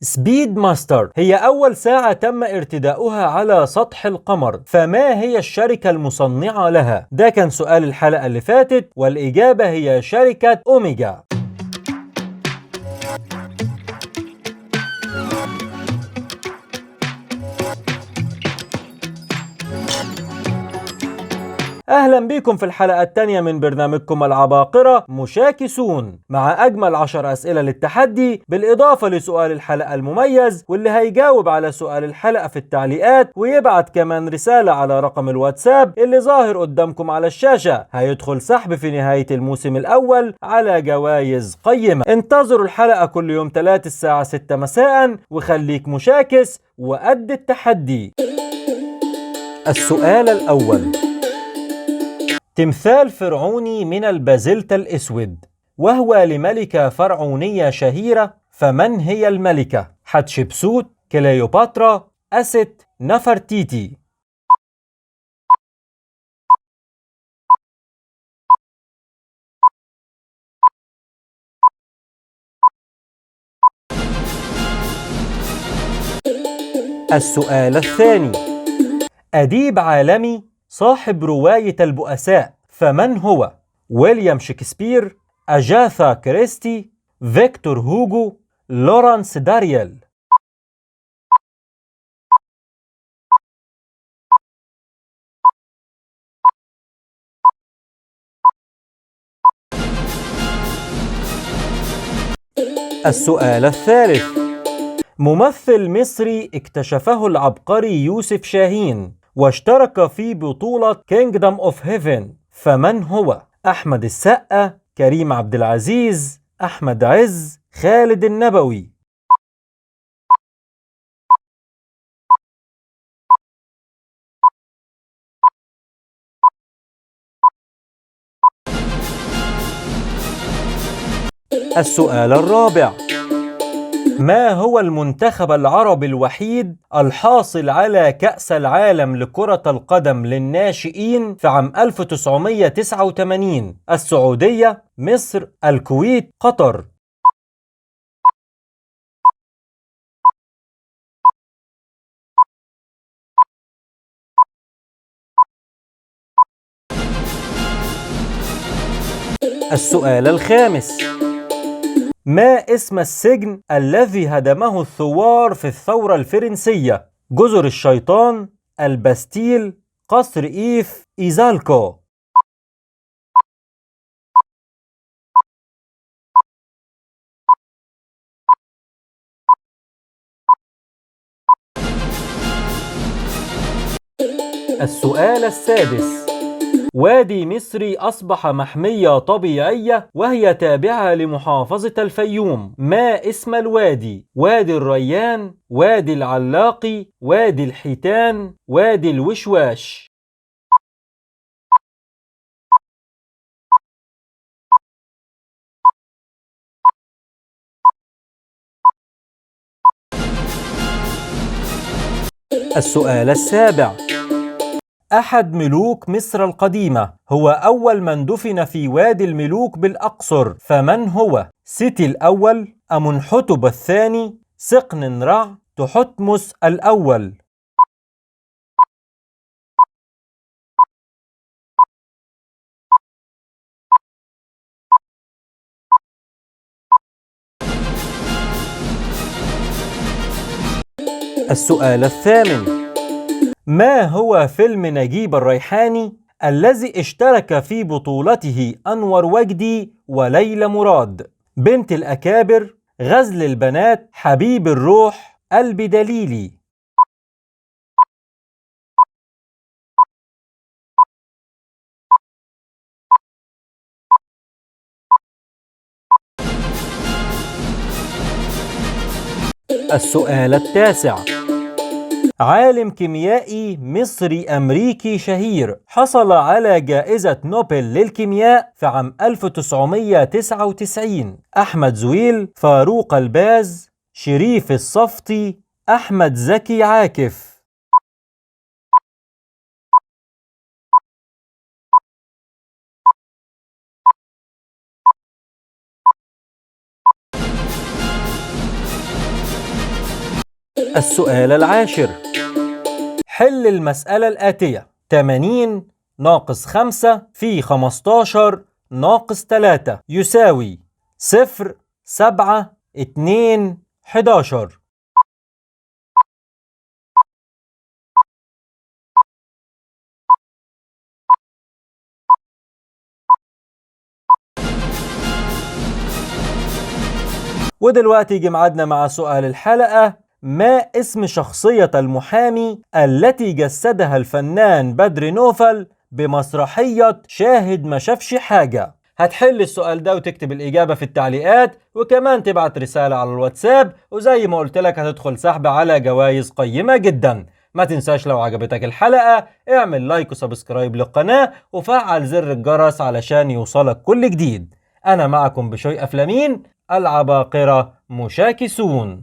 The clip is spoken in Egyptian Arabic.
سبيد ماستر هي أول ساعة تم ارتداؤها على سطح القمر، فما هي الشركة المصنعة لها؟ ده كان سؤال الحلقة اللي فاتت، والإجابة هي شركة أوميجا. أهلا بكم في الحلقة الثانية من برنامجكم العباقرة مشاكسون، مع أجمل 10 أسئلة للتحدي، بالإضافة لسؤال الحلقة المميز، واللي هيجاوب على سؤال الحلقة في التعليقات ويبعت كمان رسالة على رقم الواتساب اللي ظاهر قدامكم على الشاشة هيدخل سحب في نهاية الموسم الأول على جوائز قيمة. انتظروا الحلقة كل يوم 3 الساعة 6 مساء، وخليك مشاكس وقد التحدي. السؤال الأول: تمثال فرعوني من البازلت الأسود، وهو لملكة فرعونية شهيرة، فمن هي الملكة؟ حتشبسوت، كليوباترا، أست، نفرتيتي. السؤال الثاني: أديب عالمي صاحب رواية البؤساء، فمن هو؟ ويليام شكسبير، أجاثا كريستي، فيكتور هوجو، لورانس داريال. السؤال الثالث: ممثل مصري اكتشفه العبقري يوسف شاهين واشترك في بطولة Kingdom of Heaven، فمن هو؟ أحمد السقا، كريم عبد العزيز، أحمد عز، خالد النبوي. السؤال الرابع: ما هو المنتخب العربي الوحيد الحاصل على كأس العالم لكرة القدم للناشئين في عام 1989؟ السعودية، مصر، الكويت، قطر. السؤال الخامس: ما اسم السجن الذي هدمه الثوار في الثورة الفرنسية؟ جزر الشيطان، الباستيل، قصر إيف، إيزالكو. السؤال السادس: وادي مصري أصبح محمية طبيعية وهي تابعة لمحافظة الفيوم، ما اسم الوادي؟ وادي الريان، وادي العلاقي، وادي الحيتان، وادي الوشواش. السؤال السابع: أحد ملوك مصر القديمة هو أول من دفن في وادي الملوك بالأقصر، فمن هو؟ سيتي الأول، أمنحتب الثاني، سقننرع، تحتمس الأول. السؤال الثامن: ما هو فيلم نجيب الريحاني الذي اشترك في بطولته أنور وجدي وليلى مراد؟ بنت الأكابر، غزل البنات، حبيب الروح، قلب دليلي. السؤال التاسع: عالم كيميائي مصري أمريكي شهير حصل على جائزة نوبل للكيمياء في عام 1999؟ أحمد زويل، فاروق الباز، شريف الصفتي، أحمد زكي عاكف. السؤال العاشر: حل المسألة الآتية: 80 ناقص 5 في 15 ناقص 3 يساوي 0 7 2 11. ودلوقتي جه ميعادنا مع سؤال الحلقة: ما اسم شخصية المحامي التي جسدها الفنان بدر نوفل بمسرحية شاهد ما شافش حاجة؟ هتحل السؤال ده وتكتب الإجابة في التعليقات، وكمان تبعت رسالة على الواتساب، وزي ما قلت لك هتدخل سحب على جوائز قيمة جدا. ما تنساش لو عجبتك الحلقة اعمل like و subscribe للقناة وفعل زر الجرس علشان يوصلك كل جديد. أنا معكم بشوي أفلامين، العباقرة مشاكسون.